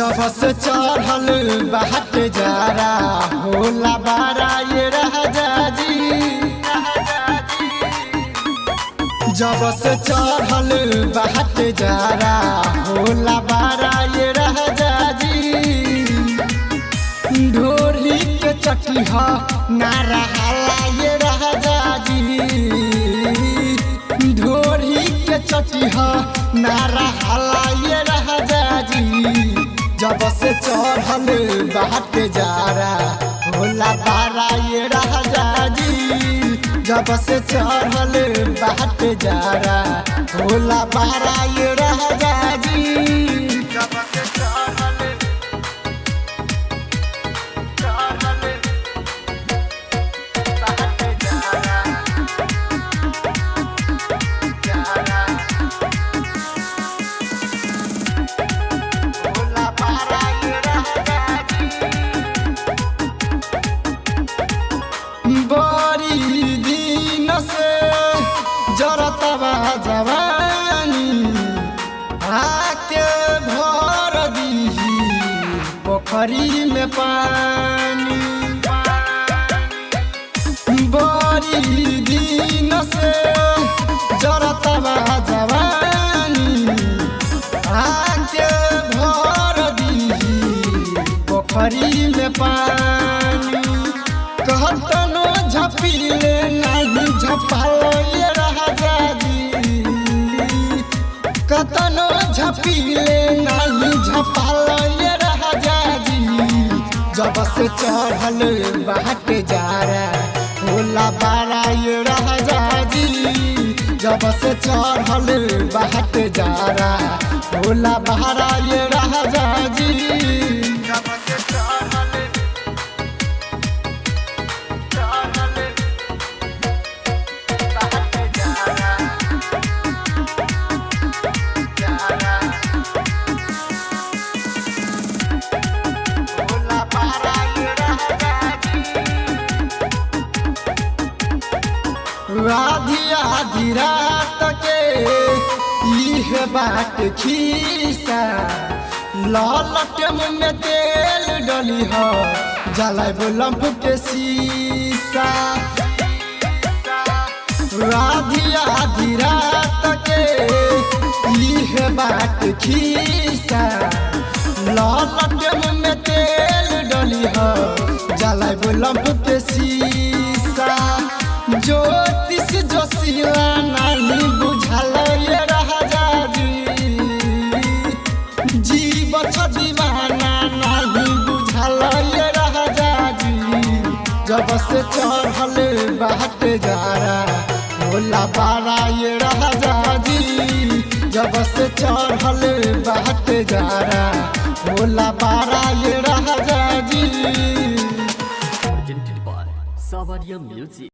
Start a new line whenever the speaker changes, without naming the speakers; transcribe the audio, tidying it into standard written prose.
जब से चढ़ल बाट जारा होला बारा ये राजा जी। जब से चढ़ल बाट जारा होला बारा ये राजा जी। ढोरी के चटिहा नारा हाला ये राजा जी। ढोरी के चटिहा नारा हाला ये राजा जी। जब से चढ़ल बाट जारा होला बारा ये राजा जी। जब से चढ़ल बाट जारा होला बारा ये राजा जी। जब से चढ़ल चढ़ल बाट जारा जारा होला बारा ये राजा जी। बड़ी दिन से जरतवा जवानी आके भर दीही पोखरी में पानी। बड़ी दिन से जरतवा जवानी आके भर दीही पोखरी में पानी। कहतनो झपिले नहीं झपालो ये राजा जी। कतनो झपिले नहीं झपालो ये राजा जी। जब से चढ़ल बाट जारा होला बारा ये राजा जी। जब से चढ़ल बाट जारा होला बारा ये राजा जी। जब से चढ़ल चढ़ल बाट जारा जारा होला बारा ये राजा जी। आधी आधी रात के इह बाट खीसा ललटम में तेल डली हो जलाइब लंप के शीशा। आधी आधी रात के इह बाट खीसा ललटम में तेल डली हो जलाइब लंप के शीशा। ज्योतिष जोशिला नहीं बुझल ये राजा जी। जीव दीवाना नहीं बुझल ये राजा जी। जब से चढ़ल बाट जारा होला बारा ये राजा जी। जब से चढ़ल बाट जारा होला बारा ये राजा जी।
Presented by Savaria Music.